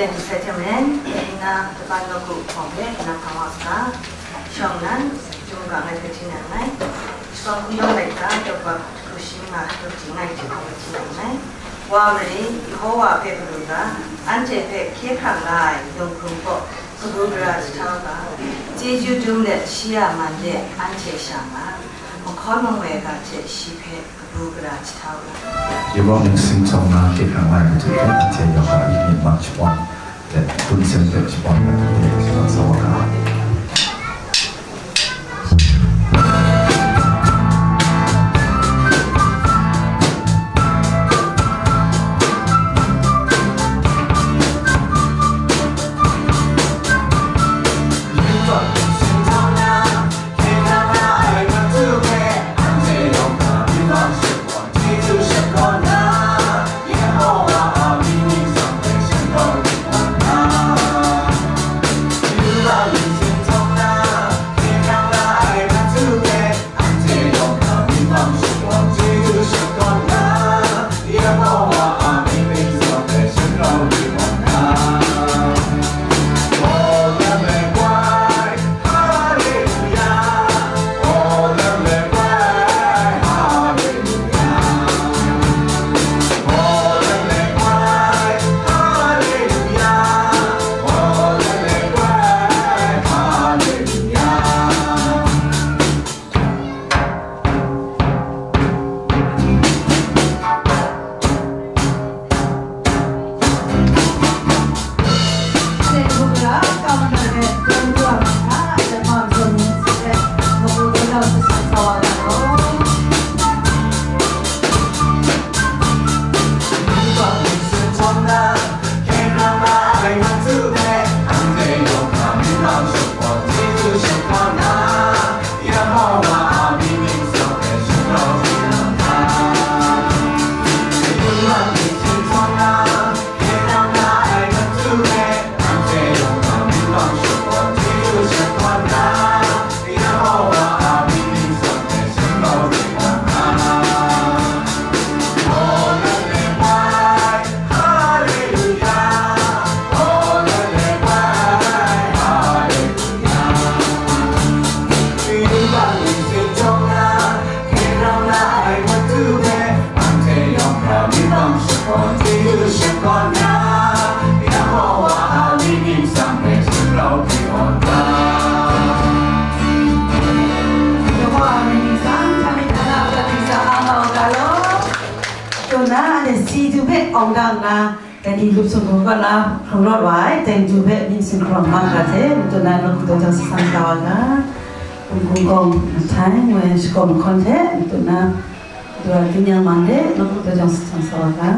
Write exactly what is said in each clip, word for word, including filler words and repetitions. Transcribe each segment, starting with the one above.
Yen sai hte maren, ina Laban Lagu hpawng hpe nang hkang wa saga, shawng nnan, Chyum ga ngai hpe hti nang ngai, shawng hkungdawn laika, daw bap hkru shi nga, daw hti ngai hte hpawng hpe hti nang ngai. Wa mari, Yehova hpe galu ga, anhte hpe hkye hkrang la ai lung hkrung kaw, kabu gara jahtau ga, chyeju dum let shi a man de anhte sha nga, mahkawn mangwai ga hte shi hpe 耶和华的心中呢，非常爱护这个，而且要把一年完全的，对，本身的去帮助，对，去帮助我们。Tuna ane si du hpe awng dang na, Dai ni lup sung hkawng kaw na, hkrung rawt wa ai, dai matu hpe myit singkrawng mang ga hte, matu na nawku daw jang sa sang sa wa ga, hpung hkungkawng mahtai ngoi ai shakawn mahkawn hte, matu na, matu a tingnyang man de, nawku daw jang sa sang sa wa ga.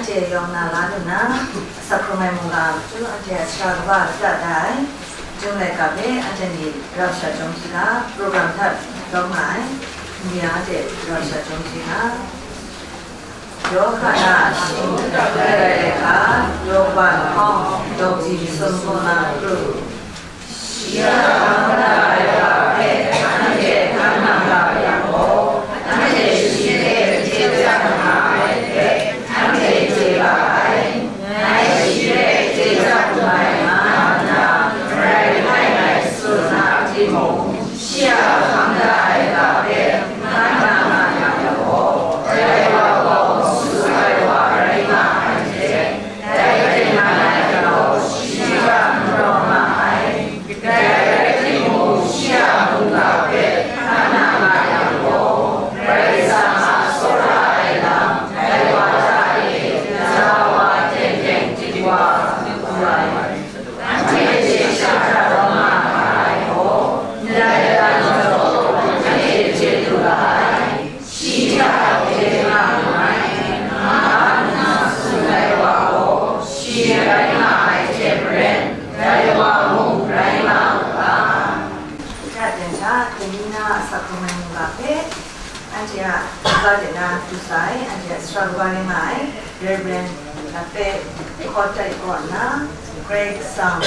Anhte yawng na la lu na, asak hkrung ai mungga matu anhte a sara kaba lata da ai, Jun laika hpe anhte ni rau sha chyawm hkri ga, program hta lawm nga ai, ni anhte rau sha chyawm hkri ga. Yawhana a shing, laika, Yawhan hkawng, dawng tsi masum hkawng na kru. Shi a hkang da ai ga hpe anhte hkan nang ga yang gaw, anhte shi hpe chye chye nga ai hte, anhte chye ga ai. Ngai shi hpe chye chye nga ai nga nna, Karai Kasang hpe ngai tsun na timung, shi a hkang da ai ga hpe hkan nang nga yang gaw, dai wa gaw su ai wa rai nga ai hte, dai tengman ai galaw shi hta n rawng nga ai. Dai rai timung, shi a mungga hpe hkan nang nga yang gaw, Karai Kasang a tsawra ai lam dai wa hta e ja wa teng teng ting wa lu ai. Anhte hte sha hkra rawng nga ai gaw, ndai lam gaw anhte hte lu ga ai. Shi hta e nga nngai, nga nna tsun ai wa gaw, shi rai nga ai hte maren, dai wa mung rai nga u ga. Hta jan hta, Damina a asak hkrung ai mungga hpe, anhte a ga de na du sai, anhte a sara kaba rai nga ai, Reverend Lape Hkawt Tai kaw nna, Karai Kasang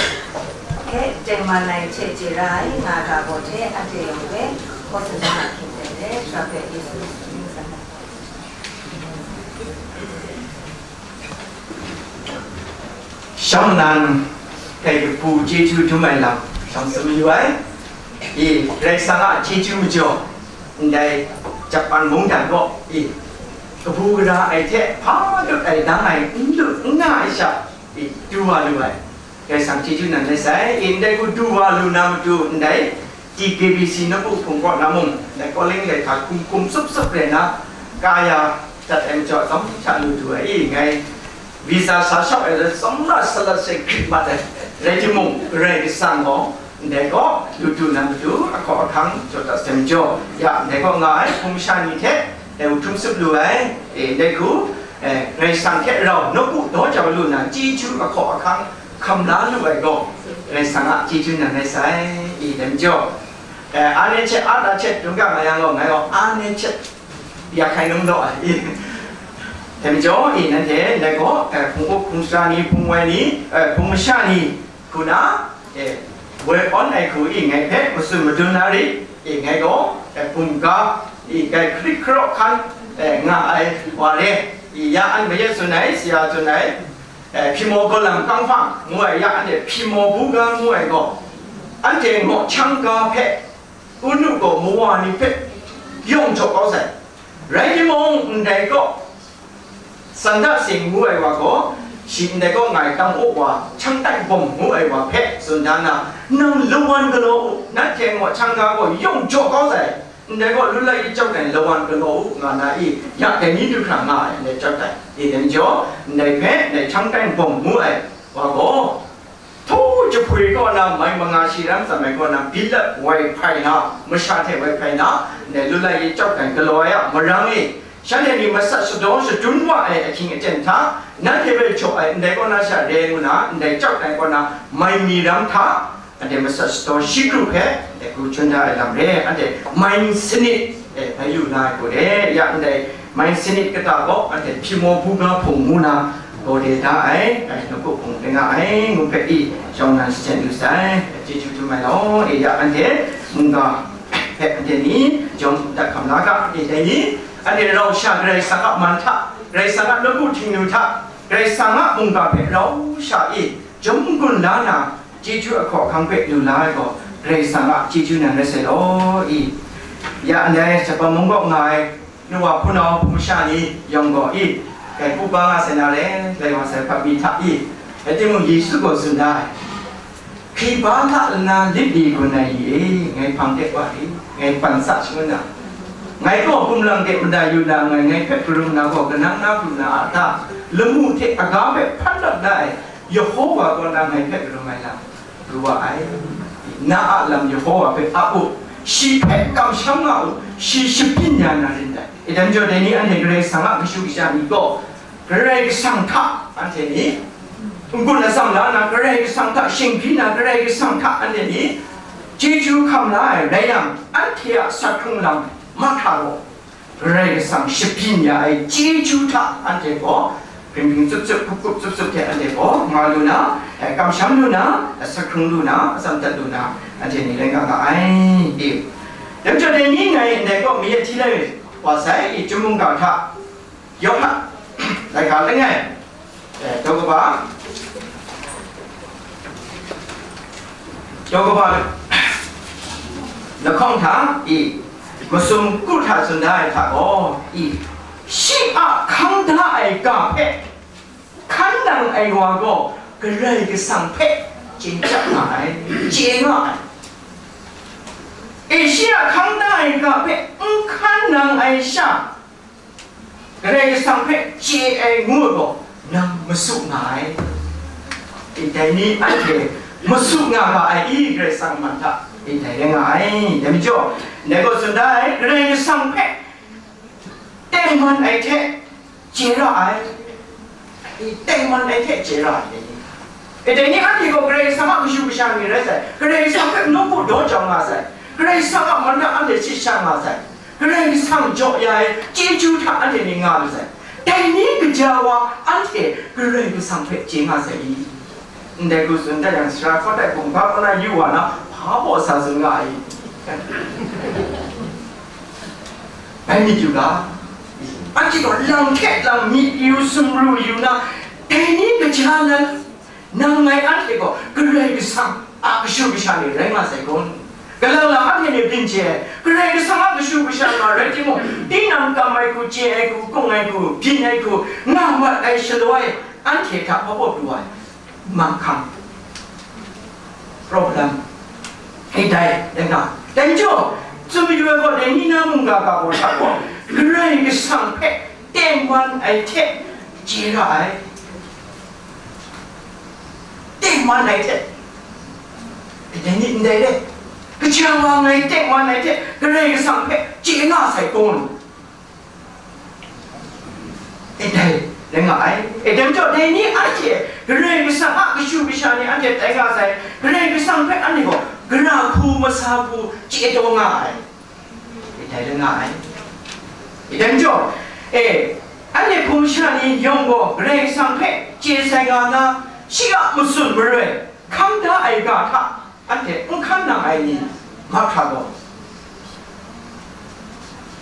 hpe tengman ai hte chye ra ai nga ai ga gaw hte, anhte yawng hpe hkaw tsun na hkying hte, Sara hpe Yesu Hkristu mying n san ai. Shang nnan, dai kabu chyeju dum ai lam, shang tsun mayu ai. I, Karai Kasang a chyeju majaw, ndai Japan mungdan gaw, i, kabu gara ai hte hpa dut ai, dang ai, n lut n nga ai sha, i, du wa lu ai. Karai Kasang chyeju nan rai sai, i, ndai hku du wa lu na matu, ndai T K B C nawku hpung kaw na mung, ndai calling dai hta hkum hkum sup sup rai na, kaya dat ai majaw, tsawm hta lu du ai, i, ngai visa sa shau ai, tsawmra salat sai hkrit mat ai, rai timung, Karai Kasang gaw, ndai kaw, lu du na matu, ahkaw ahkang jaw dat sai majaw, ya, ndai kaw nga ai, hpung masha ni hte, e, htum sup lu ai, e, ndai hku, e, Karai Kasang hte rau nawku daw jau lu na, chyeju ahkaw ahkang hkam la lu ai gaw, Karai Kasang a chyeju nan rai sai, i, dai majaw, e, a ne hte a da hte dum ga nga yang gaw, ngai gaw a ne hte ya hkai nung daw ai, i, dai majaw, i, nanhte, ndai gaw, e, hpung up, hpung sara ni, hpung wai ni, e, hpung masha ni, hku na, e, woi awn ai hku i ngai hpe matsun madun na rit, i ngai gaw, e, bumga, i, kai hkarit hkaraw hkan, e, nga ai wa re, i, ya an mayat tsun ai, sara tsun ai, e, hpyi maw gaw lam kang hpang ngu ai, ya anhte hpyi maw buga ngu ai gaw, anhte ngaw chyang ga hpe, Unu gaw mawa ni hpe yawng jaw kau sai. Rai timung, ndai gaw, Sanda Sing ngu ai wa gaw, shi ndai gaw ngai tam o wa, Chyang Tai Bawm ngu ai wa hpe tsun da nna, nang lawan galaw u, nanhte ngaw chyang ga gaw yawng jaw kau sai, ndai gaw lu lai chyawk tai lawan galaw u, nga na i, ya dai ni du hkra nga ai, ndai chyawk tai, i, dai majaw, ndai hpe, ndai Chyang Tai Bawm ngu ai wa gaw, Htaw jahpoi kaw na mai manga shi ram tsam ai kaw na, Bilat wai hpai na, masha hte wai hpai na, ndai lu lai i chyawk tai galaw ai a marang e, shanhte ni masat shadaw shadun wa ai ahkying aten hta, nanhte hpe jaw ai ndai kaw na sha re ngu na, ndai chyawk tai kaw na, mai mi ram hta, anhte masat shadaw shi kru hpe, ndai hku chyeju da ai lam re, anhte mai sanit, e, bai yu na ai hku re, ya ndai Mai sanit kata gaw anhte hpyi maw buga hpung ngu na, gaw de da ai, ai, nawku hpung rai nga ai, ngu hpe i, shawng nnan shachyen lu sai, chyeju dum ai law, e ya anhte mungga hpe anhte ni jawm dat hkam la ga, e dai ni, anhte rau sha Karai Kasang a man hta, Karai Kasang a nawku htingnu hta, Karai Kasang a mungga hpe rau sha i, jawm gun la na, chyeju ahkaw ahkang hpe lu la ai gaw, Karai Kasang a chyeju nan rai sai law i. Ya ndai Japan mung kaw nga ai, nu wa hpunau hpung masha ni yawng gaw i, kai pu ba nga sai na le, lai wa sai hpap mi hta i, rai timung, Yesu gaw tsun da ai, hkriba hta lana lit li gun ai ni e, ngai hpang de wa ri, ngai ban sa shangun na, ngai gaw kumlang de mada yu na, ngai, ngai hpe karum na gaw, kanang na pru na a ta, lamu hte aga hpe hpan dat da ai, Yehowa kaw na ngai hpe karum ai lam, ru wa ai. Na a lam Yehowa hpe ap u, shi hpe kamsham nga u, shi shabyin ya na rin dai. E dai majaw, dai ni anhte Karai Kasang a kashu kasha ni gaw, Karai Kasang hta anhte ni n-gun atsam la nna, Karai Kasang hta shingbi nna, Karai Kasang hta anhte ni chyeju hkam la ai rai yang, anhte a sak hkrung lam mahkra gaw, Karai Kasang shabyin ya ai chyeju hta anhte gaw hpring hpring tsup tsup, hkup hkup tsup tsup hte anhte gaw nga lu na, eh, kamsham lu na, eh, sak hkrung lu na, atsam dat lu na, anhte ni rai nga ga ai. I, dai majaw dai ni ngai ndai kaw mayat hti lai wa sai, i, Chyum mungga hta Yawhan laika langai, eh, daw kaba, daw kaba lahkawng hta i, masum kru hta tsun da ai hta gaw i, shi a hkang da ai ga hpe hkan nang ai wa gaw Karai Kasang hpe chye nga ai, chye nga ai. E, shi a hkang da ai ga hpe n hkan nang ai sha, Karai Kasang hpe chye ai ngu ai gaw, nang masu nga ai. Ndai ni anhte masu nga ga ai i, Karai Kasang man hta ndai rai nga ai. Dai majaw, ndai gaw tsun da ai, Karai Kasang hpe tengman ai hte chye ra ai. Tengman ai hte chye ra ai. E, dai ni anhte gaw Karai Kasang a kashu kasha ni rai sai, Karai Kasang hpe nawku daw jau nga sai, Karai Kasang a man hta anhte sit sha nga sai, Karai Kasang jaw ya ai chyeju hta anhte ni nga lu sai. Dai ni kaja wa anhte Karai Kasang hpe chye nga sai i? Ndai hku tsun dat yang, sara hkaw tai hkum hpa kaw na yu wa na, hpa baw sa tsun nga ai. Bai myit yu ga, anhte gaw lam hte lam myit yu, sumru yu na, dai ni kaja nan, nang ngai anhte gaw Karai Kasang a kashu kasha ni rai nga sai kun? Galang lam anhte ni byin chye ai, Karai Kasang a kashu kasha nga rai timung, tinang kam ai hku, chye ai hku, kung ai hku, byin ai hku, nga mat ai shaloi, anhte hta hpa baw pru ai mahkang, problem, e dai, dai nga, dai majaw, tsun mayu ai gaw, dai ni na mungga ga gaw hta gaw, Karai Kasang hpe tengman ai hte chye ra ai. Tengman ai hte. Dai ni ndai re, kaja wa ngai tengman ai hte Karai Kasang hpe chye nga sai kun? E dai, rai nga ai. E dai majaw, dai ni anhte Karai Kasang a kashu kasha ni anhte tai nga sai, Karai Kasang hpe anhte gaw gara hku masa hku chye taw nga ai. E dai rai nga ai. E dai majaw, e, anhte hpung masha ni yawng gaw Karai Kasang hpe chye sai nga na, shi a matsun maroi hkam da ai ga hta anhte n hkan nang ai ni mahkra gaw,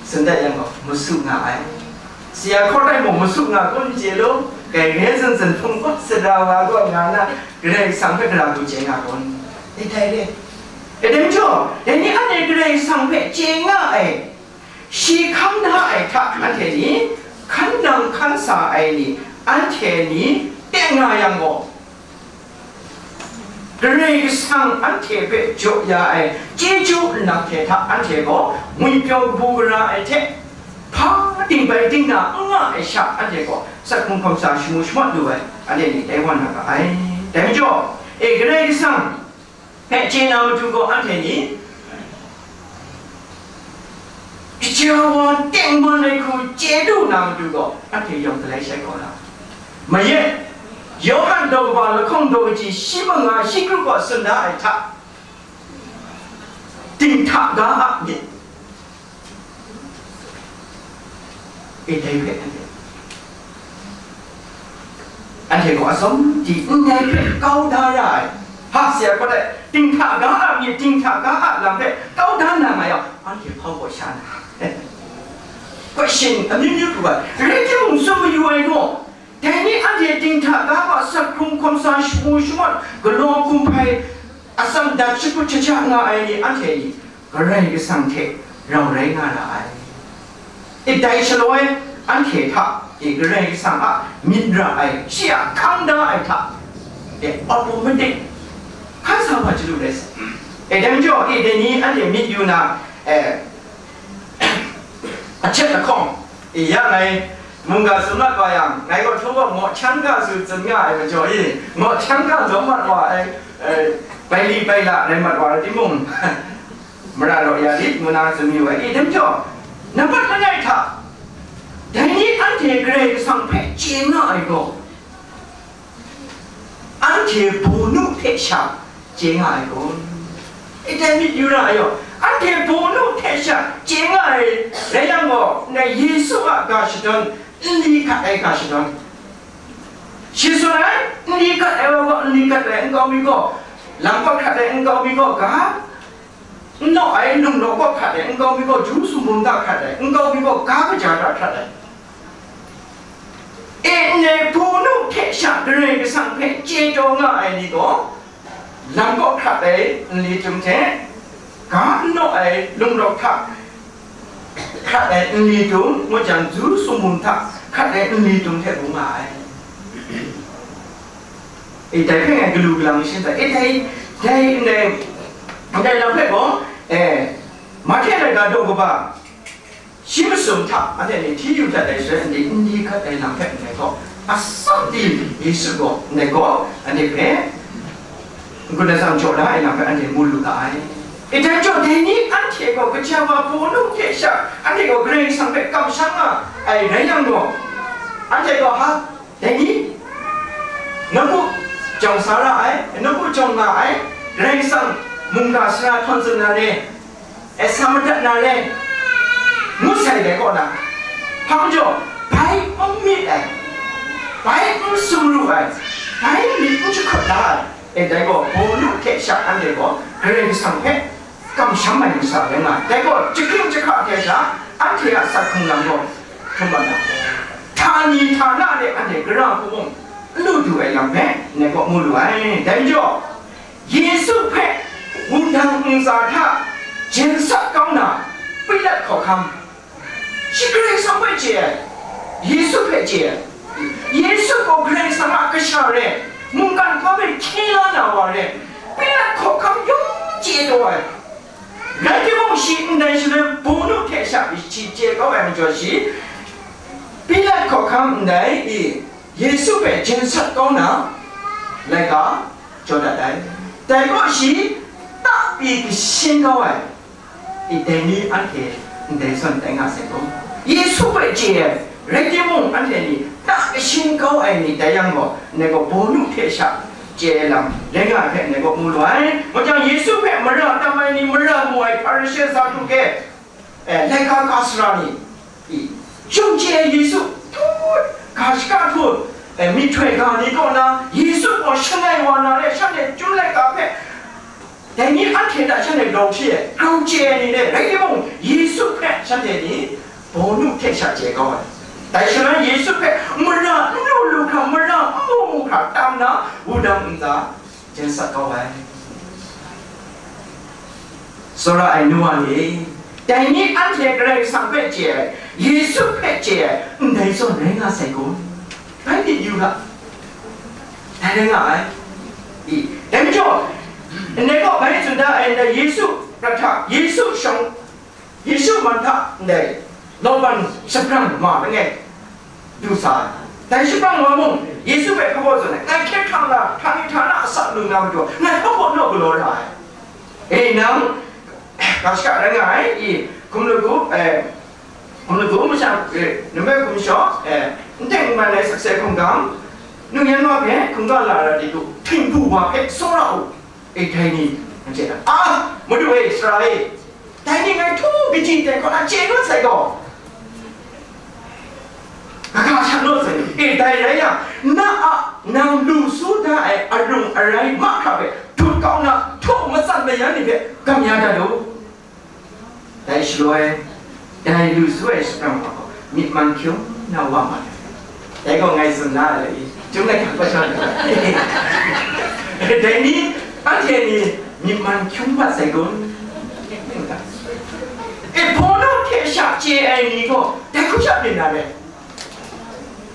tsun dat yang gaw, masu nga ai. Sara hkaw tai mung masu nga kun chye law, grai re zun zun hpung gaw sara wa gaw nga na, Karai Kasang hpe gara hku chye nga kun? E dai re. E dai majaw, dai ni anhte Karai Kasang hpe chye nga ai, shi hkam da ai hta anhte ni hkan nang hkan sa ai ni, anhte ni teng nga yang gaw, Karai Kasang anhte hpe jaw ya ai chyeju nlang hte hta anhte gaw ngwipyaw kabu gara ai hte, hpa ting bai ting na n nga ai sha, anhte gaw sak hkrung hkawm sa shamu shamat lu ai, anhte ni tai wa na ga ai. Dai majaw, e, Karai Kasang hpe chye na matu gaw, anhte ni kaja wa tengman ai hku chye lu na matu gaw, anhte yawng galai shai kau na. Mayat, Yawhan daw kaba lahkawng daw kaji shi manga shi kru gaw tsun da ai hta, dinghta ga a myit. E dai hpe anhte, anhte gaw atsawm di ndai hpe kau da ra ai. Ha, sara hkaw tai, dinghta ga a myit, dinghta ga a lam hpe kau da na nga yang, anhte hpau gaw sha na. Question amyu myu pru ai, rai timung, tsun mayu ai gaw, dai ni anhte dinghta ga a sak hkrung hkawm sa, shamu shamat, galaw hkumhpai, atsam dat shakut shaja nga ai ni, anhte ni Karai Kasang hte rau rai nga ra ai. E dai shaloi, anhte hta e Karai Kasang a myit ra ai, shi a hkang da ai hta e automatic hkan sa wa chyalu rai sai. E dai majaw, e dai ni anhte myit yu na, e, ahkyep lahkawng, e, ya ngai mungga tsun mat wa yang, ngai gaw htung gaw ngaw hkyang ga su tsun nga ai majaw e, ngaw hkyang ga zawn mat wa ai, e, bai li bai la rai mat wa rai timung, mara raw ya lit ngu na tsun yu ai. E, dai majaw, nambat langai hta, Dai ni anhte Karai Kasang hpe chye nga ai gaw, anhte bawnu hte sha chye nga ai kun? Ndai myit yu ra ai yaw, anhte bawnu hte sha chye nga ai rai yang gaw, ndai Yesu a ga shadawn, nli hkat ai ga shadawn, shi tsun ai, nli hkat ai wa gaw, nli hkat ai nkau mi gaw, lam kaw hkat ai nkau mi gaw, ga n naw ai, lung naw kaw hkat ai nkau mi gaw, ju sumhpum hta hkat ai nkau mi gaw, ga kaja hta hkat ai. E, ndai bawnu hte sha Karai Kasang hpe chye taw nga ai ni gaw, lam kaw hkat ai nli tum hte, ga n naw ai lung naw hta hkat ai nli tum, ngut jang, ju sumhpum hta hkat ai nli tum hte bung nga ai. E, dai hpe ngai galu galang shin dat. E, dai, dai, dai, dai lam hpe gaw, e, Mahte laika daw kaba shi masum hta anhte ni hti yu dat ai shaloi, anhte n di hkat ai lam hpe ndai gaw, atsam di Yesu gaw ndai gaw anhte hpe n-gun atsam jaw la ai lam hpe anhte mu lu ga ai. E, dai majaw, dai ni anhte gaw kaja wa bawnu hte sha anhte gaw Karai Kasang hpe kamsham nga ai rai yang gaw, anhte gaw, ha, dai ni, nawku jawng sa ra ai, nawku jawng nga ai, Karai Kasang mungga sara htawn tsun na re, e, sa madat na re, ngut sai dai kaw na, hpa majaw, bai n myit ai, bai n sumru ai, bai myit n jahkut la ai, e, dai gaw, bawnu hte sha anhte gaw Karai Kasang hpe kamsham ai masha rai nga ai. Dai gaw, jahkring jahka hte sha anhte a sat hkrung lam gaw hkrum mat na, htani htana de anhte gara hku mung n lu du ai lam hpe ndai gaw mu lu ai. Dai majaw, Yesu hpe wudang ntsa hta jen sat kau na Pilat hkawhkam, shi Karai Kasang hpe chye ai, Yesu hpe chye ai. Yesu gaw Karai Kasang a Kasha re, mungkan hpa hpe hkye la na wa re, Pilat hkawhkam yawng chye taw ai. Rai timung, shi ndai shaloi bawnu hte sha shi chye kau ai majaw, shi Pilat hkawhkam ndai i Yesu hpe jen sat kau na laika jaw dat ai. Dai gaw shi ta pyi kashin kau ai. I, dai ni anhte ndai zawn tai nga sai gaw, Yesu hpe chye ai, rai timung, anhte ni ta kashin kau ai ni tai yang gaw, ndai gaw bawnu hte sha chye ai lam rai nga ai hpe ndai gaw mu lu ai. Ngut jang, Yesu hpe mara tam ai ni, mara mu ai Hparishe, Saduke, eh, laika ka sara ni, i, yawng chye ai Yesu, tut, ga shaka htu, eh, myihtoi ga ni kaw na, Yesu gaw shangai wa na re, shanhte chyum laika hpe, dai ni anhte hta shanhte grau hti ai, grau chye ai ni re, rai timung, Yesu hpe shanhte ni bawnu hte sha chye kau ai. Dai shaloi Yesu hpe mara n lu lu hkra, mara n mu mu hkra tam na, wudang ntsa jen sat kau ai. Tsawra ai nu wa ni, dai ni anhte Karai Kasang hpe chye ai, Yesu hpe chye ai, ndai zawn rai nga sai kun? Bai myit yu ga, dai rai nga ai. I, dai majaw, ndai gaw bai tsun da ai, ndai Yesu prat hta, Yesu shawng, Yesu man hta ndai lawman shabrang ma langai du sa ai. Dai shabrang wa mung, Yesu hpe hpa baw tsun ai, ngai hkye hkrang na, htani htana asak lu na matu, ngai hpa baw naw galaw ra ai. E, nang ga shaka rai nga ai, i, hkum lagu, eh, hkum lagu masha, eh, nme hkum shaw, eh, n teng n man ai sakse hkungga, nu yan wa hpe hkungga la ra di du, htingbu wa hpe tsawra u. E, dai ni, anhte a, a, Madu e, sara e, dai ni ngai htu kaji dai kaw na chye rawt sai gaw, kaga sha rawt sai gaw, e, dai rai yang, na a, nang lu su da ai arung arai mahkra hpe dut kau na, htu matsan mayan ni hpe gam ya dat u. Dai shaloi, dai lu su ai shabrang wa gaw myit man hkyung na wa ma ai. Dai gaw ngai tsun na ai, chyum laika hpa sha na, dai ni, anhte ni myit man hkyung mat sai kun? E, bawnu hte sha chye ai ni gaw dai hku sha byin na re.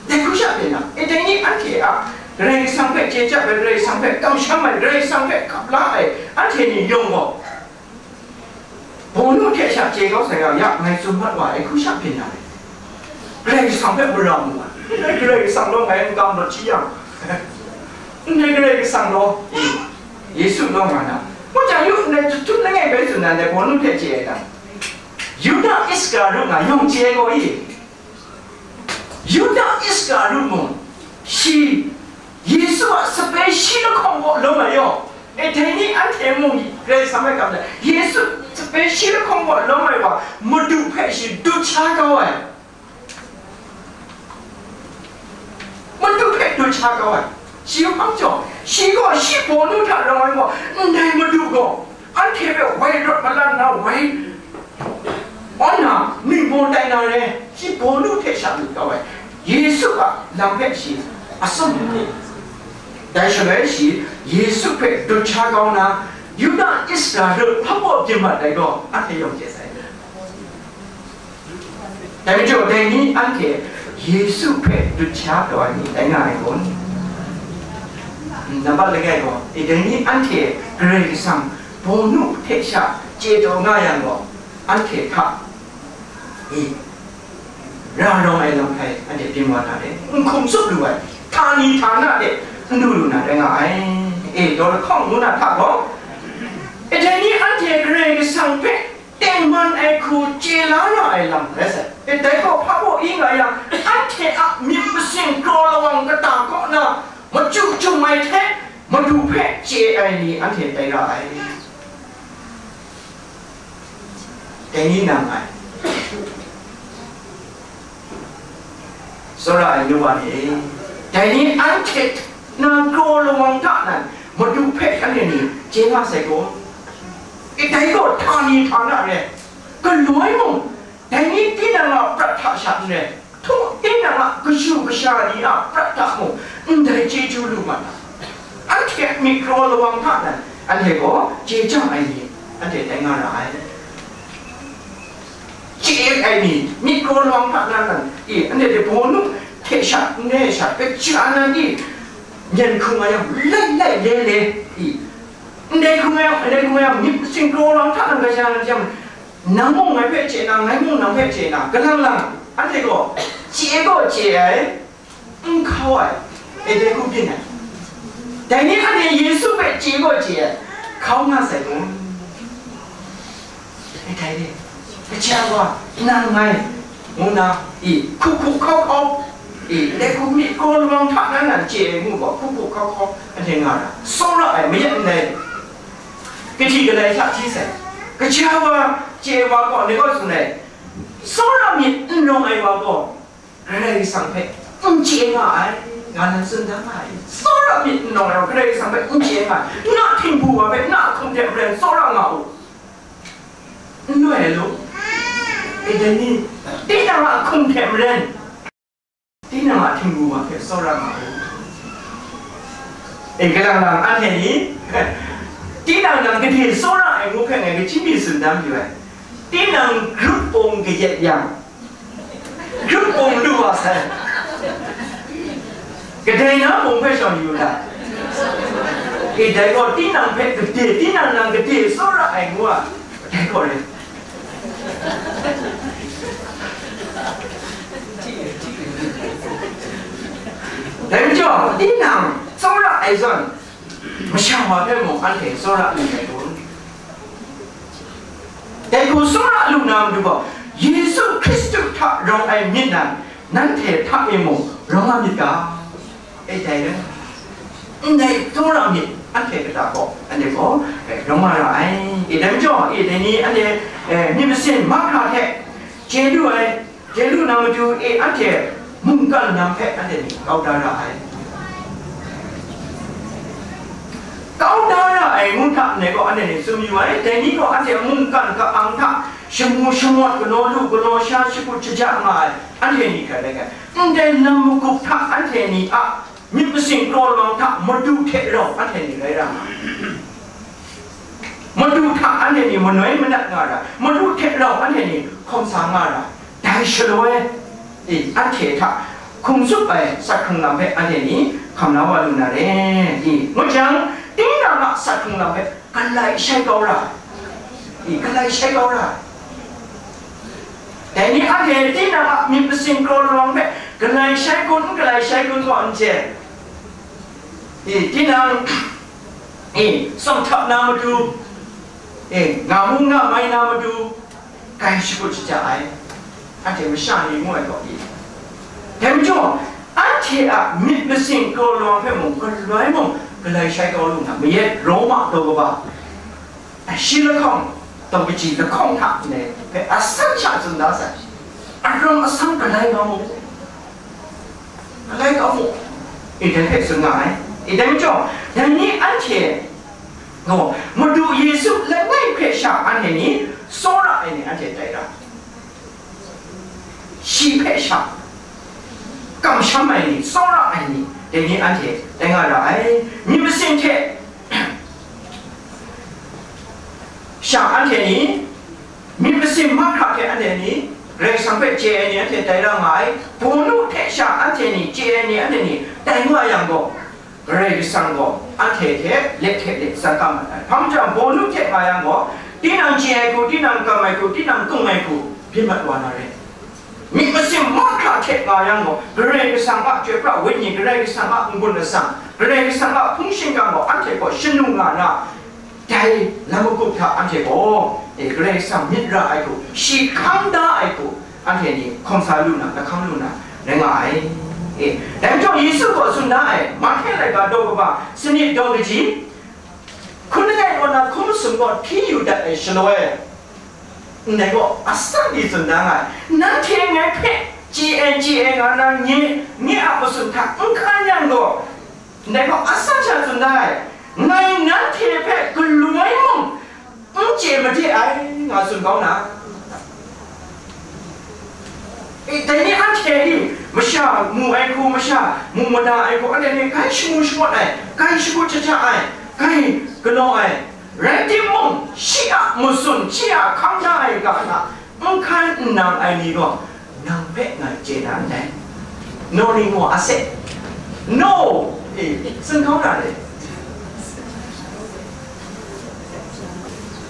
Dai hku sha byin na. E, dai ni anhte a Karai Kasang hpe chye chyap ai, Karai Kasang hpe kamsham ai, Karai Kasang hpe hkap la ai, anhte ni yawng gaw, bawnu hte sha chye kau sai ga, ya, ngai tsun mat wa ai hku sha byin na re. Karai Kasang hpe mara mu ai. Ndai Karai Kasang gaw ngai n kam rawt shi yang, ndai Karai Kasang gaw, e, Yesu gaw nga na. Ngut jang yu, ndai jahtum langai bai tsun na, ndai bawnu hte chye ai ta? Yuda Iskariot nga yawng chye ai gaw, e, Yuda Iskariot mung, shi, Yesu a sape shi lahkawng kaw lawm ai yaw, e, dai ni anhte mung Karai Kasang hpe kam ai, Yesu sape shi lahkawng kaw lawm ai wa, Madu hpe shi dut sha kau ai. Madu hpe dut sha kau ai. Shi hpang jaw, shi gaw shi bawnu hta rau ai gaw, ndai Madu gaw, anhte hpe woi rawt malan na woi, awn na, ningbaw tai na re, shi bawnu hte sha lut kau ai. Yesu a lam hpe shi atsawm lu ai. Dai shaloi shi Yesu hpe dut sha kau na, Yuda Iskariot hpa baw byin mat ai gaw, anhte yawng chye sai. Dai majaw, dai ni anhte Yesu hpe dut sha taw ai ni tai nga ai kun? Nambat langai gaw, e, dai ni anhte Karai Kasang bawnu hte sha chye taw nga yang gaw, anhte hta, e, ra rawng ai lam hkai anhte byin wa na re, n hkum tsup lu ai, htani htana de n du lu na rai nga ai. E, daw lahkawng ngu na hta gaw, e, dai ni anhte Karai Kasang hpe tengman ai hku chye la na ai lam rai sai. E, dai gaw hpa baw i nga yang, anhte a myit masin kraw lawang kata kaw na machyu chyum ai hte, Madu hpe chye ai ni anhte tai ra ai. Dai ni nang ngai. Tsawra ai nu wa ni e, dai ni anhte na kraw lawang hta nan Madu hpe anhte ni chye nga sai gaw, e, dai gaw htani htana re, galoi mung, dai ni tinang a prat hta sha n re, htung tinang a kashu kasha ni a prat hta mung, ndai chyeju lu mat na, anhte a myit kraw lawang hta nan anhte gaw chye chyang ai ni, anhte tai nga ra ai. Chye ai ni, myit kraw lawang hta nan nan, e, anhte hte bawnu hte sha, n re ai sha, hpe chya nan, e, myen hkrung ai yang, lai lai le le, e, ndai hkrung ai yang, ndai hkrung ai yang, myit masin kraw lawang hta nan gaja nan jang, nang mung ngai hpe chye na, ngai mung nang hpe chye na, kalang lang, anhte gaw, chye gaw chye ai, n hkau ai, e, dai hku byin ai. Dai ni anhte Yesu hpe chye gaw chye ai, hkau nga sai kun? E, dai re, kaja wa, nang ngai, ngu na, e, hku hku hkau hkau, e, dai hku myit kraw lawang hta nan nan chye ai ngu gaw, hku hku hkau hkau, anhte nga ra, tsawra ai, mayat ndai, kahti kalai hta hti sai, kaja wa chye ai wa gaw, ndai gaw tsun ai, tsawra myit n rawng ai wa gaw, Karai Kasang hpe n chye nga ai, nga nan tsun da nga ai. Tsawra myit n rawng ai, Karai Kasang hpe n chye nga ai. Na htingbu wa hpe, na a hkum hte maren tsawra nga u. N loi ai lu. E, dai ni, tinang a hkum hte maren, tinang a htingbu wa hpe tsawra nga u. E, kalang lang anhte ni, tinang nang gade tsawra ai ngu hpe ngai kaji mi tsun dan yu ai. Tinang grup pawng kayat yang, grup pawng lu wa sai. Kadai na pawng hpe shawng yu ga. E, dai gaw tinang hpe gade, tinang nang gade tsawra ai ngu a, dai gaw re. Dai majaw, tinang tsawra ai zawn, masha wa hpe mung anhte tsawra lu ai kun? Dai hku tsawra lu na matu gaw, Yesu Hkristu hta rawng ai myit nan, nanhte hta e mung rawng nga myit ga? E, dai rai. Ndai tsawra myit anhte kata gaw, anhte gaw, e, rawng nga ra ai. E, dai majaw, e, dai ni anhte, e, myit masin mahkra hte chye lu ai, chye lu na matu e, anhte mungkan lam hpe anhte ni kau da ra ai. Kau da ra ai ngu hta ndai gaw, anhte ni tsun yu ai, dai ni gaw anhte mungkan ka-ang hta shamu shamawt, galaw lu galaw sha, shakut shaja nga ai, anhte ni hkrai rai ai. Ndai lam magup hta anhte ni a myit masin kraw lawang hta Madu hte rau anhte ni rai ra nga ai. Madu hta anhte ni manoi manat nga ra, Madu hte rau anhte ni hkawm sa nga ra, dai shaloi, e, anhte hta hkum tsup ai sat hkrung lam hpe anhte ni hkam la wa lu na re, e, ngut jang, tinang a sat hkrung lam hpe galai shai kau ra, e, galai shai kau ra. Dai ni anhte tinang a myit masin kraw lawang hpe galai shai kun, n galai shai kun gaw n chye. E, tinang, e, tsawm htap na matu, e, nga mu nga mai na matu, grai shakut shaja ai. Anhte masha ni ngu ai gaw, e, Dai majaw, anhte a myit masin kraw lawang hpe mung, galoi mung, galoi shai kau lu na, mayat Roma daw kaba, shi lahkawng, daw kaji lahkawng hta ndai hpe asan sha tsun da sai. Arawng asang galoi nga mu, galoi kau mu, e, dai hpe tsun nga ai. E, dai majaw, dai ni anhte gaw, Madu Yesu langai hpe sha anhte ni tsawra ai ni anhte tai ra. Shi hpe sha kamsham ai ni, tsawra ai ni, dai ni anhte tai nga ra ai. Myit masin hte sha anhte ni, myit masin mahkra hte anhte ni, Karai Kasang hpe chye ai ni anhte tai ra nga ai. Bawnu hte sha anhte ni, chye ai ni anhte ni tai nga yang gaw, Karai Kasang gaw anhte hte let hte let tsan kau mat ai. Hpa majaw, bawnu hte nga yang gaw, tinang chye ai hku, tinang kam ai hku, tinang kung ai hku, byin mat wa na re. Myit masin mahkra hte nga yang gaw, Karai Kasang a chyoi pra wenyi, Karai Kasang a n-gun lasang, Karai Kasang a hpung shingkang gaw anhte gaw shanu nga na, dai lam magup hta anhte gaw, e, Karai Kasang myit ra ai hku, shi hkang da ai hku, anhte ni hkawm sa lu na, lahkang lu na, rai nga ai. E, dai majaw Yesu gaw tsun da ai, Mahte laika daw kaba, sanit daw kaji, hkun langai kaw na hkun masum gaw hpyi yu dat ai shaloi, ndai gaw asak di tsun da nga ai, nanhte ngai hpe chye ai, chye ai nga na nye, nye a matsun hta n hkan yang gaw, ndai gaw asak sha tsun da ai, ngai nanhte hpe galoi mung n chye made ai, nga tsun kau na. E, dai ni anhte ni masha mu ai hku, masha mu mada ai hku, anhte ni grai shamu shangut ai, grai shagut shaja ai, grai galaw ai, rai timung, shi a matsun, shi a hkang da ai ga hta n hkan n nang ai ni gaw, nang hpe ngai chye na ndai. No ning wa a se. No! E, tsun kau na le.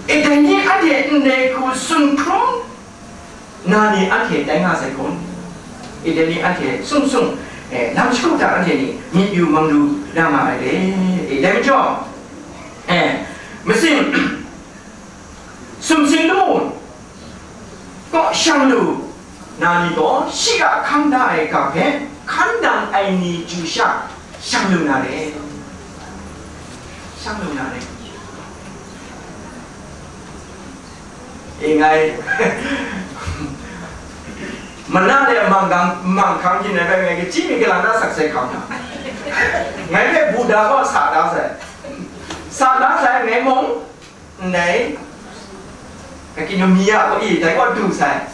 E, dai ni anhte ndai hku tsun hkrum na ni anhte tai nga sai kun? E, dai ni anhte sung sung, e, lam shagu hta anhte ni myit yu mang lu na nga ai le. E, dai majaw, e, masin, sumsing lamu kaw shang lu na ni gaw, shi a hkang da ai ga hpe hkan nang ai ni chyu sha shang lu na re. Shang lu na re. E, ngai, mana le mang gang, mang hkang hkin ai hpe ngai kachyi mi kalang ta sakse hkam na. Ngai hpe Buddha gaw sa da sai. Sa da sai, ngai mung, ndai, Akinomiya kaw, i, dai kaw du sai.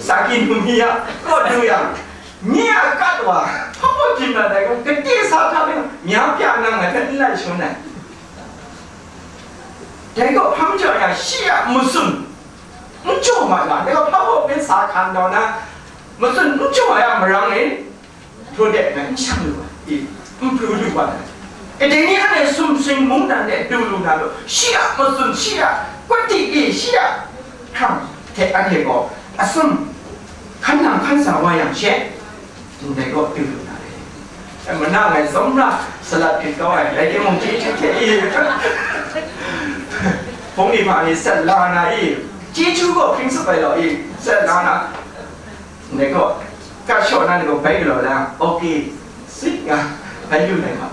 Sakinomiya kaw du yang, nye a kat wa, hpa kaw dim na dai gaw, kade sa hta le, mya pya nang ngai hpe n lai shangun ai. Dai gaw hpa majaw ya, shi a matsun n jaw mat na, dai gaw hpa kaw hpe sa hkan taw na, matsun n jaw ai a marang e, Hpru de ngai n shang lu ai, i, n pru lu ai. E, dai ni anhte sumsing mungdan de du lu na lu, shi a matsun, shi a kawti, i, shi a hkrang hte anhte gaw atsum hkan nang hkan sa wa yang she, ndai gaw du lu na re. E, mana ngai zawm ra salat hkrit kau ai, rai timung, chyeju hte, i, hpung ni hpa ni sat la na, i, chyeju gaw hpring tsup ai law, i, sat la na. Ndai gaw, ka shaw na ni gaw bai galaw la, okay, sit nga, bai yu ai ma.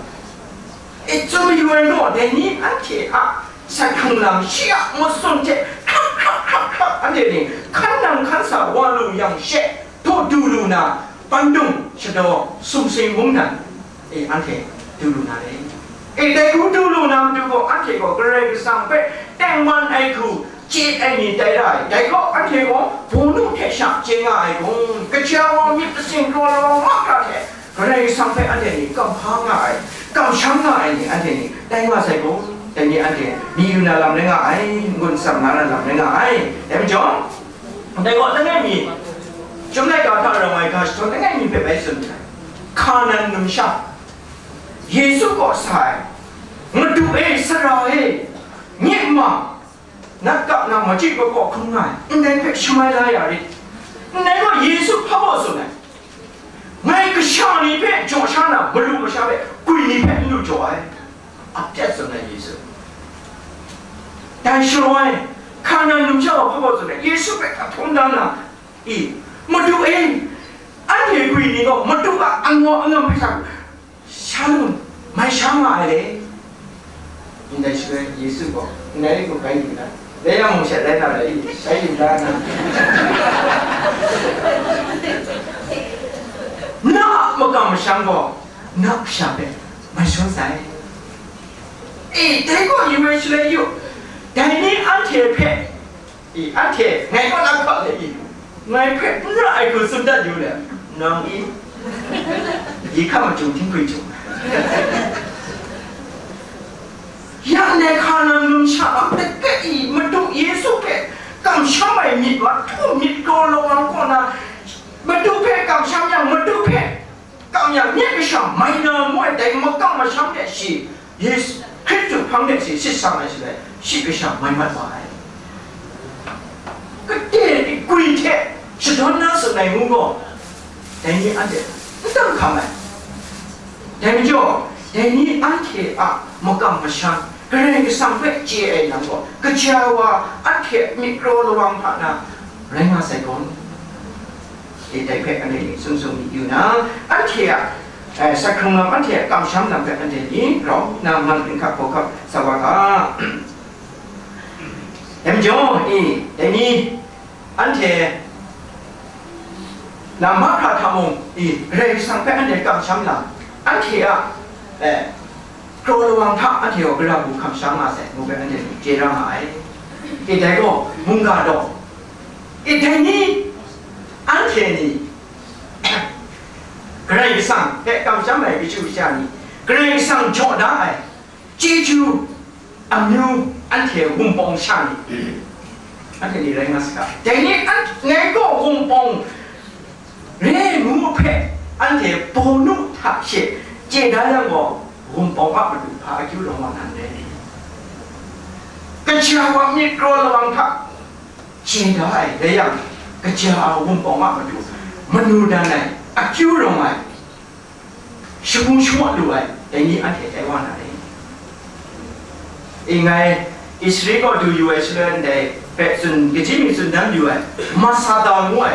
E, tsun mayu ai gaw, dai ni anhte a sai hkrung lam, shi a matsun hte hkrap, hkrap, hkrap, hkrap, anhte ni hkan nang hkan sa wa lu yang she, daw du lu na, pandung shadaw sumsing mungdan, e, anhte du lu na re. E, dai hku du lu na matu gaw, anhte gaw Karai Kasang hpe tengman ai hku chye ai ni tai ra ai. Dai gaw, anhte gaw bawnu hte sha chye nga ai kun? Kaja wa myit masin kraw lawang mahkra hte Karai Kasang hpe anhte ni kamhpa nga ai, kamsham nga ai ni anhte ni tai nga sai kun? Dai ni anhte myit yu na lam rai nga ai, n-gun tsam na lam rai nga ai. Dai majaw, dai gaw langai mi, Chyum laika hta rau ai ga shadawn langai mi hpe bai tsun ai. Hkanan numsha Yesu kaw sa ai, "Madu e, Sara e, nye ma, nat kap nang machyi kaw kaw hkrum nga ai, ndai hpe shamai la ya rit." Ndai gaw Yesu hpa baw tsun ai, "Ngai kasha ni hpe jaw sha na, malu masha hpe gwi ni hpe n lu jaw ai." A pyat tsun ai Yesu. Dai shaloi, Hkanan numsha wa hpa baw tsun ai, Yesu hpe ahtum dan na, i, "Madu e, Anhte gwi ni gaw madu a angawk angam hpe sha, shalom, mai sha nga ai le. Ndai shaloi Yesu gaw, ndai hku bai yu na, dai yang mung sha rai na rai i, bai yu da na. Na a makam masham gaw, na kasha hpe mai shaw sai. E, dai gaw yu ai shaloi yu, dai ni anhte hpe, e, anhte ngai kaw na hkap de i, ngai hpe n ra ai hku tsun dat yu le, nang i, yi hkam machung htinghkwi htung. Ya ndai hka nang numsha a, dai i, Madu Yesu hpe kamsham ai myit wa htu myit kraw lawang kaw na, Madu hpe kamsham yang, Madu hpe kam yang, myit kasha mai na ngu ai dai makam masham de shi, Yesu Hkristu hpang de shi sit sang ai shaloi, shi kasha mai mat wa ai. Kade gwi hte shadawn na tsun ai ngu gaw, dai ni anhte n tam hkam ai. Dai majaw, dai ni anhte a makam masham, Karai Kasang hpe chye ai lam gaw, kaja wa anhte myit kraw lawang hta na rai nga sai gaw, e, dai hpe anhte ni sung sung myit yu na, anhte a, e, sat hkrung lam, anhte a kamsham lam hpe anhte ni grau nna man hkap hkap sa wa ga. Dai majaw, e, dai ni anhte lam mahkra hta mung, i, Karai Kasang hpe anhte kamsham lam, anhte a, e, kraw lawang hta anhte gaw gara hku kamsham nga sai, ngu hpe anhte chye ra nga ai. E, dai gaw, mungga daw, e, dai ni, anhte ni, Karai Kasang hpe kamsham ai kashu kasha ni, Karai Kasang jaw da ai, chyeju amyu anhte wunpawng sha ni, anhte ni rai nga saga. Dai ni an-, ngai gaw wunpawng re ngu hpe anhte bawnu hta she chye da yang gaw, wunpawng a matu hpa akyu rawng wa nan re? Kaja wa myit kraw lawang hta chye da ai rai yang, kaja a wunpawng a matu manu dan ai, akyu rawng ai, shamu shawa lu ai, dai ni anhte tai wa na re? E, ngai Israel kaw du yu ai shaloi ndai hpe tsun, kaji mi tsun dan yu ai, Masada ngu ai,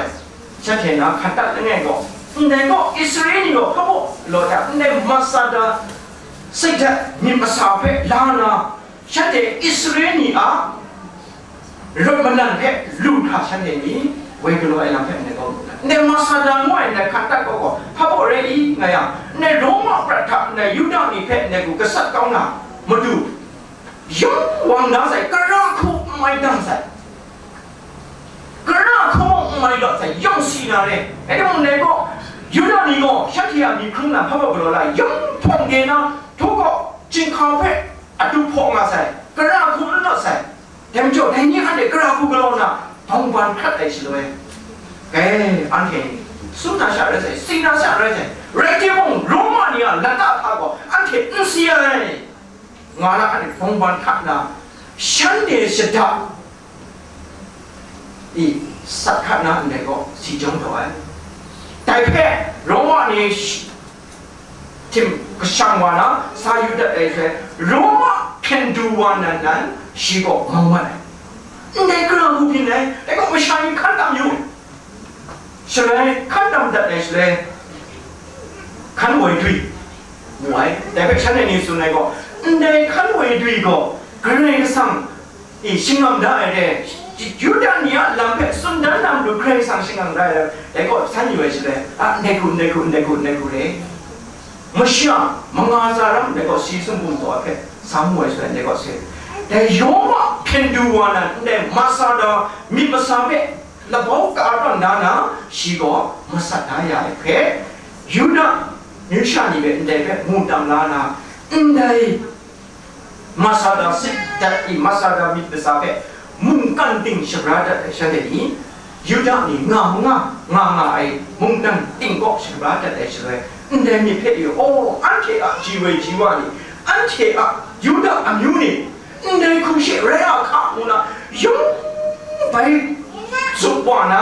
shanhte na hkan dat langai gaw, ndai gaw Israel ni gaw hpa baw law hta, ndai Masada sek dat myit masa hpe la na, shanhte Israel ni a rawt malan hpe lu hkra shanhte ni woi galaw ai lam hpe ndai gaw mu na. Ndai Masada ngu ai ndai hkan dat gaw gaw, hpa baw rai i, nga yang, ndai Roma prat hta ndai Yuda ni hpe ndai hku gasat kau na matu, yawng wang da sai, kara hku n mai dang sai, kara hku mung n mai lawt sai, yawng si na re. Rai timung, ndai gaw, Yuda ni gaw shanhte a myit hkrung na hpa baw galaw la, yawng hpawng de na, htaw kaw chyinghka hpe adu hpaw nga sai, kara hku n lawt sai. Dai majaw, dai ni anhte kara hku galaw na, bawngban hkrat ai shaloi, e, anhte sum na sha rai sai, si na sha rai sai, rai timung, Roma ni a lata hta gaw anhte n si ai, nga na, anhte bawngban hkrat na, shanhte shada i sat hkrat na ndai gaw si jawng taw ai. Dai hpe Roma ni sh-, htim kashang wa na, sa yu dat ai hte, Roma hpyen du wa nan nan, shi gaw mau mat ai. Ndai kara hku byin ai, dai gaw masha ni hkan tam yu. Shaloi hkan tam dat ai shaloi, hkan woi dwi mu ai. Dai hpe shanhte ni tsun ai gaw, ndai hkan woi dwi gaw Karai Kasang i, shingkang da ai re, Yuda ni a lam hpe tsun dan na matu Karai Kasang shingkang da ai re, dai gaw san yu ai shaloi, a, ndai hku, ndai hku, ndai hku, ndai hku re. Masha manga tsa ram, dai gaw si sumpu taw ai hpe sa mu ai shaloi, dai gaw se. Dai yawng a hpyen du wa na, ndai Masada myit masa hpe labau ka tawn da na, shi gaw masat da ya ai hpe, Yuda myu sha ni hpe ndai hpe mu tam la na, ndai Masada sit dat i, Masada myit masa hpe mungkan ting shabra dat ai shanhte ni, Yuda ni nga manga nga nga ai mungkan ting kaw shabra dat ai shaloi, ndai myit hpe e, aw, anhte a ji woi ji wa ni, anhte a Yuda amyu ni, ndai hku she rai a hka ngu na, yawng bai zup wa na,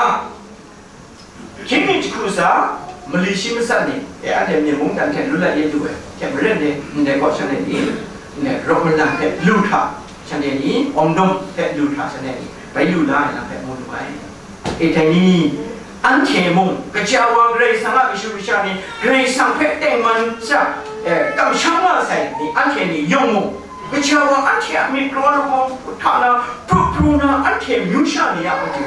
Hkying mi jahku sa, mali shi matsat ni, e, anhte myen mungdan hte lu la ye du ai hte maren ni, ndai kaw shanhte ni, ndai rawt malan hte lu hkra shanhte ni, awng dawng hte lu hkra shanhte ni, bai lu la ai lam hpe mu lu ai. E, dai ni, anhte mung, kaja wa Karai Kasang a kashu kasha ni, Karai Kasang hpe tengman sa, eh, kamsham nga sai ni, anhte ni yawng mung, kaja wa anhte a myit kraw lahkawng hta na, pru pru na anhte myu sha ni a matu,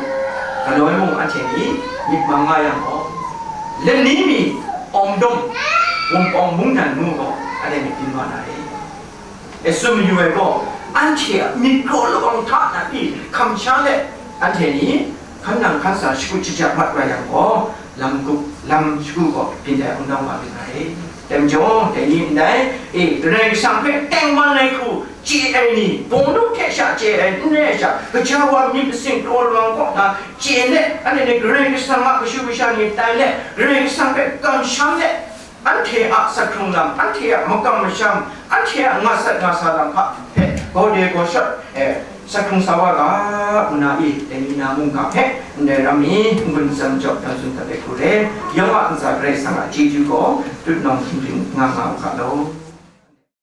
galoi mung anhte ni myit mang nga yang gaw, lani mi, awng dum, wunpawng mungdan mu gaw, anhte myit byin wa na re. E tsun mayu ai gaw, anhte a myit kraw lahkawng hta na pyi hkam sha let, anhte ni hkan nang hkan sa shakut shajak mat wa yang gaw, lam gup, lam shagu gaw byin dai hkungdawng wa myit ai. Dai majaw, dai ni ndai, e, Karai Kasang hpe tengman ai hku chye ai ni, bawng lu hte sha chye ai, n rai sha, kaja wa myit masin kraw lawang kaw na chye let, anhte ni Karai Kasang a kashu kasha ni tai let, Karai Kasang hpe kamsham let, anhte a sahkrung lam, anhte a makam masham, anhte a nga sat nga sa lam hpa hpe, gawde gawshawt, eh, sahkrung sa wa ga, ngu na i, dai ni na mungga hpe, ndai ram mi, n gun tsam jaw, dan tsun dat ai hku re, yawng a ntsa Karai Kasang a chyeju gaw, tutnawng htingring nga nga u ga law.